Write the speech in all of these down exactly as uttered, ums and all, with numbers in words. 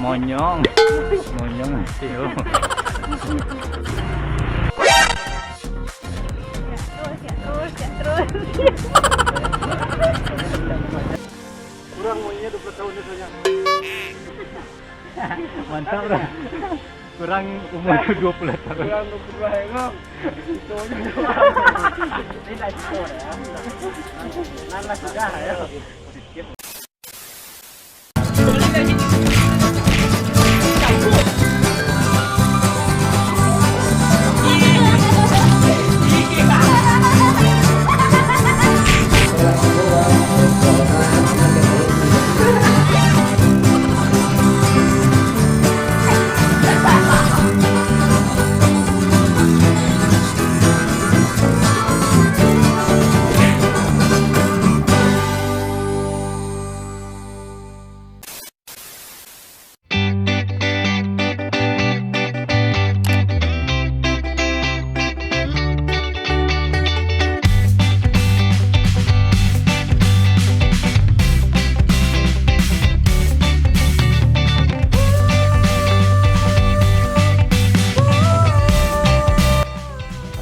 Monyong. Monyong, iyo. Kurang umurnya dua puluh tahun itu, ya. Mantap, bro. Kurang umur tu dua puluh tahun. Kurang dua puluh tahun. Itu aja. Ini dah cukup, ya. Nah, lah sudah, ya.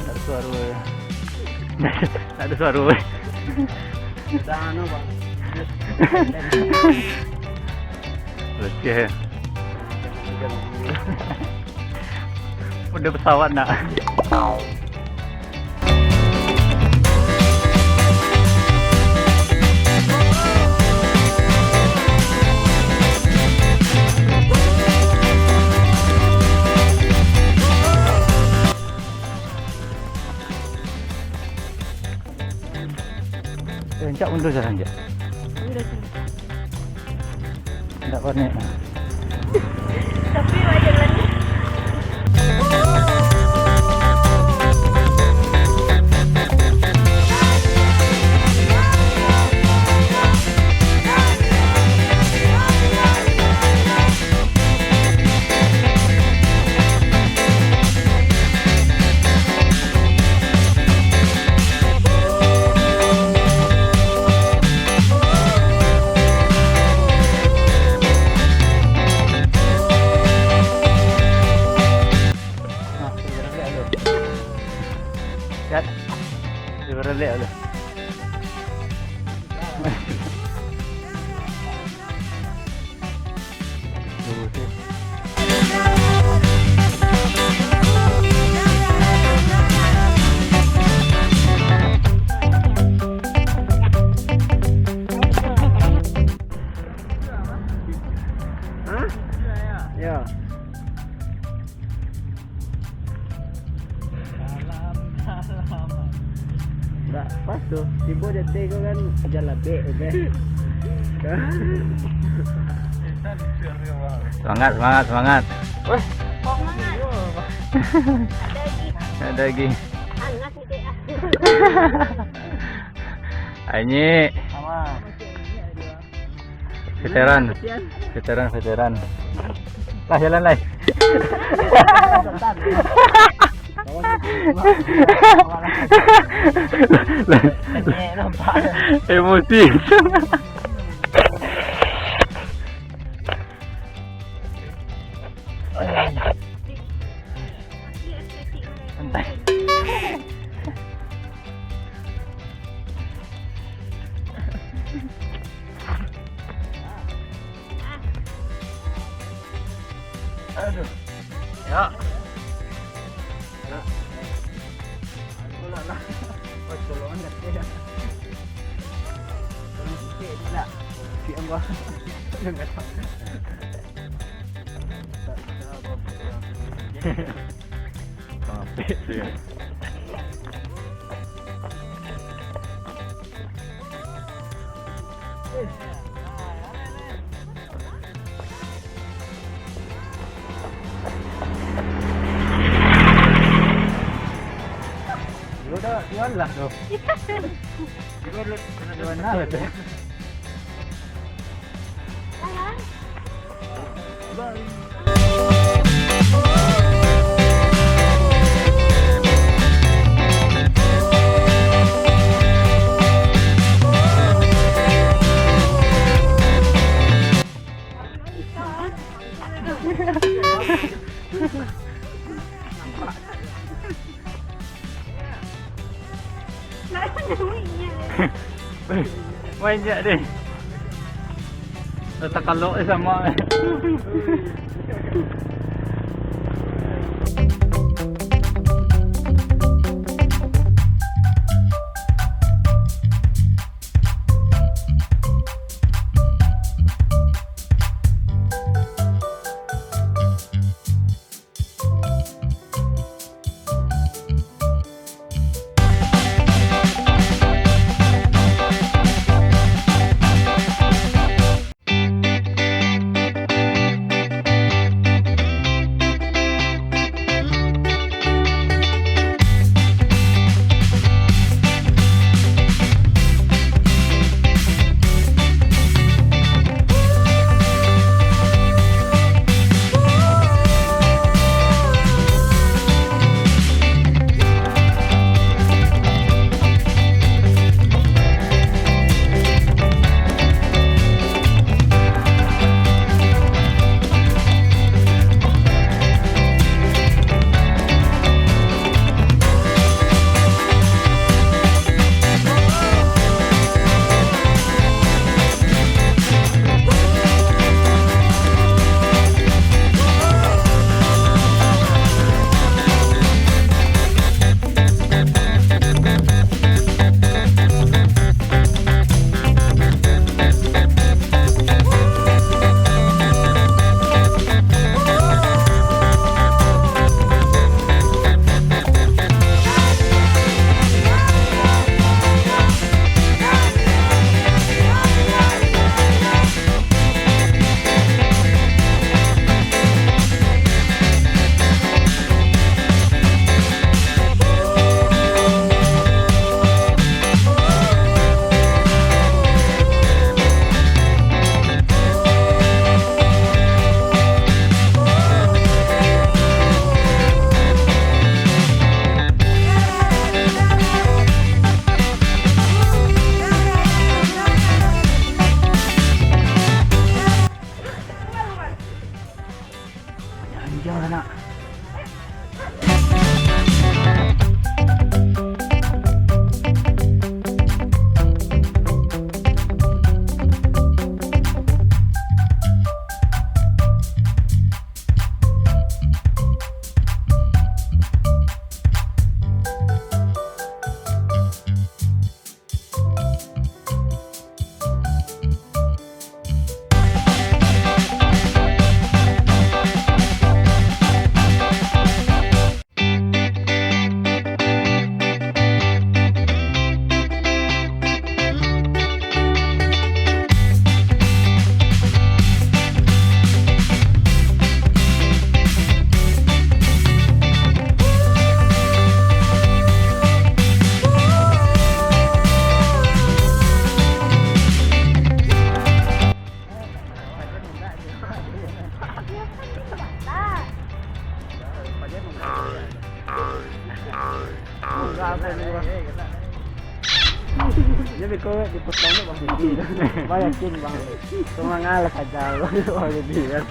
Ada suara. Ada suara. Sudah anu, Bang. Leceh, ya. Udah pesawat nak. Eh, rancak mundur sajo, rancak. Mundur sajo. Ndak konek. Tapi wajar lah ni. Kat, dia berelek tu. Hah? Ya. Ndak pas tu. Tibo di ateh ko kan jan labek tu kan. Semangat, semangat, semangat. Weh. Semangat. Ada lagi. Ada lagi. Panas ni, Dek, ah. Anyik. Sama. Veteran. Veteran, veteran. Lah, jalan, lah. Emosi. Santai. Aduh. Ya. Ya. Aduh, lah, lah. Oh, tolongan dah, ya. Tolong sikit, nak. Sikit, Abah. Sampai tu, ya. Yo dah, jual lah tu. Jual lah tu. Banyak deh. Takalok eh sama. Anjing sanak. Jadi kau dipotong tu, Bang. Bang, yakin, Bang. Cuma ngalah saja, Bang. Bang, jadi, kan.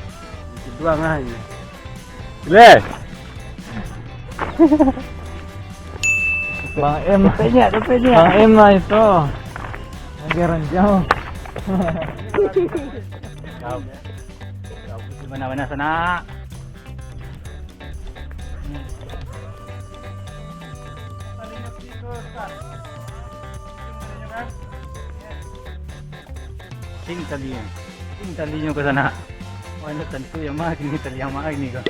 Itu doang lah, ini. Leh. Bang M. Dapatnya, dapatnya. Bang M lah itu. Lagi ranjau. Kau. Kau mana-mana sanak. Sing talinyo, sing talinyo ka sanak. Wah, tantu yang mah gini, tali yang mah gini ko.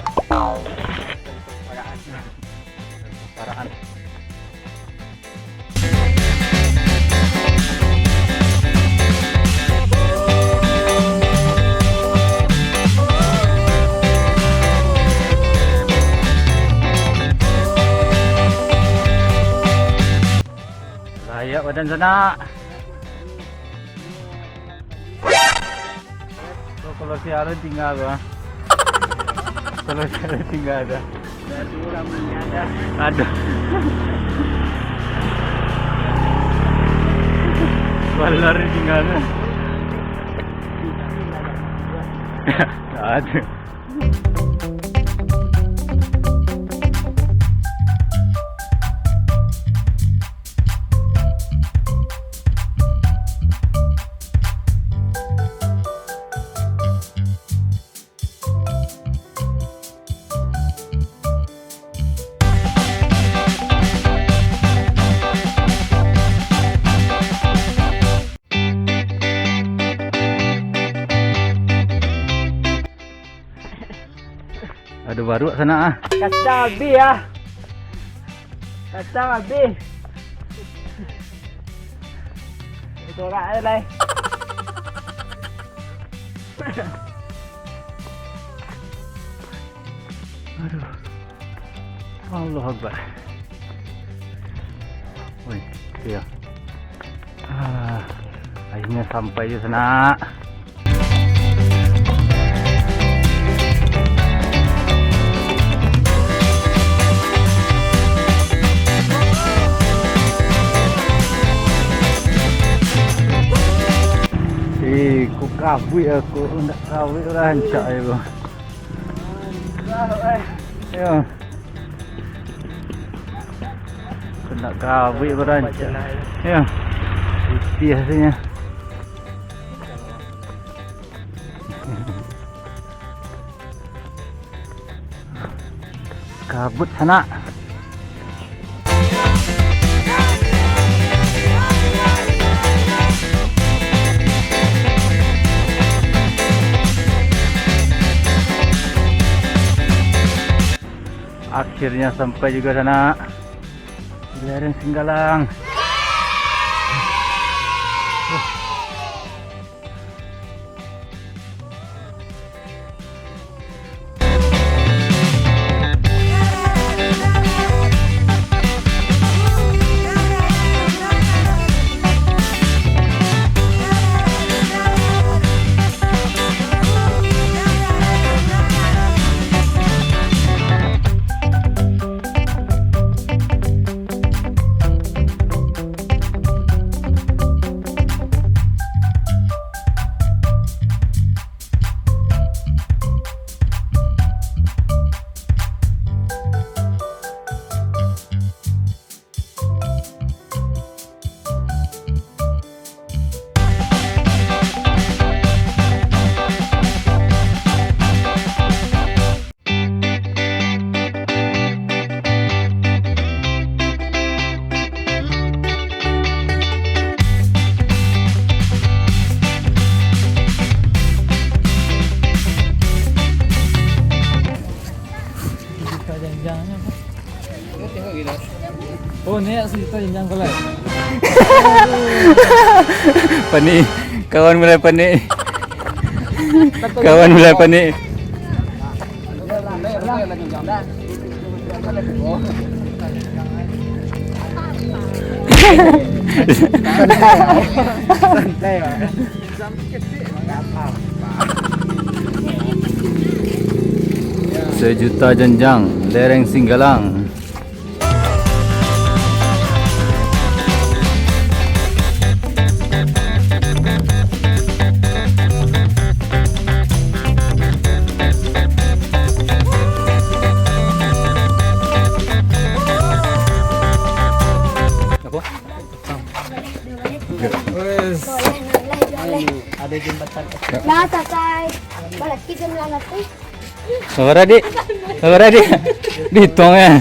Paraan. Layak badan sanak. Oh, kalau si Aaron tinggal tu, ah. Kalau si Aaron tinggal tu. Dah dua orang punya dah. Aduh. Balar tinggal tu. Aduh. Ado baruak sanak ah. Kacau abih ah. Kacau abih. Sorak aja lai. Aduh. Allahu Akbar. Woi, itu ya. Ah, akhirnya sampai juga sanak. Eh, kok kabuik aku, ndak kabuik rancak ya, bro. Yo. Kena kabut barancak. Ya. Putih hasilnya. Kabut sanak. Akhirnya sampai juga sanak. Lereng Singgalang. Oh, ni sejuta janjang kolai. Panik. Kawan mulai panik. Kawan mulai panik. Santai, Pak. Sejuta janjang, lereng Singgalang. Apo? Wes. Lah, sakai. Balas kita melalui. Sabar, Dik. Sabar, Dik. Dihitung, ya.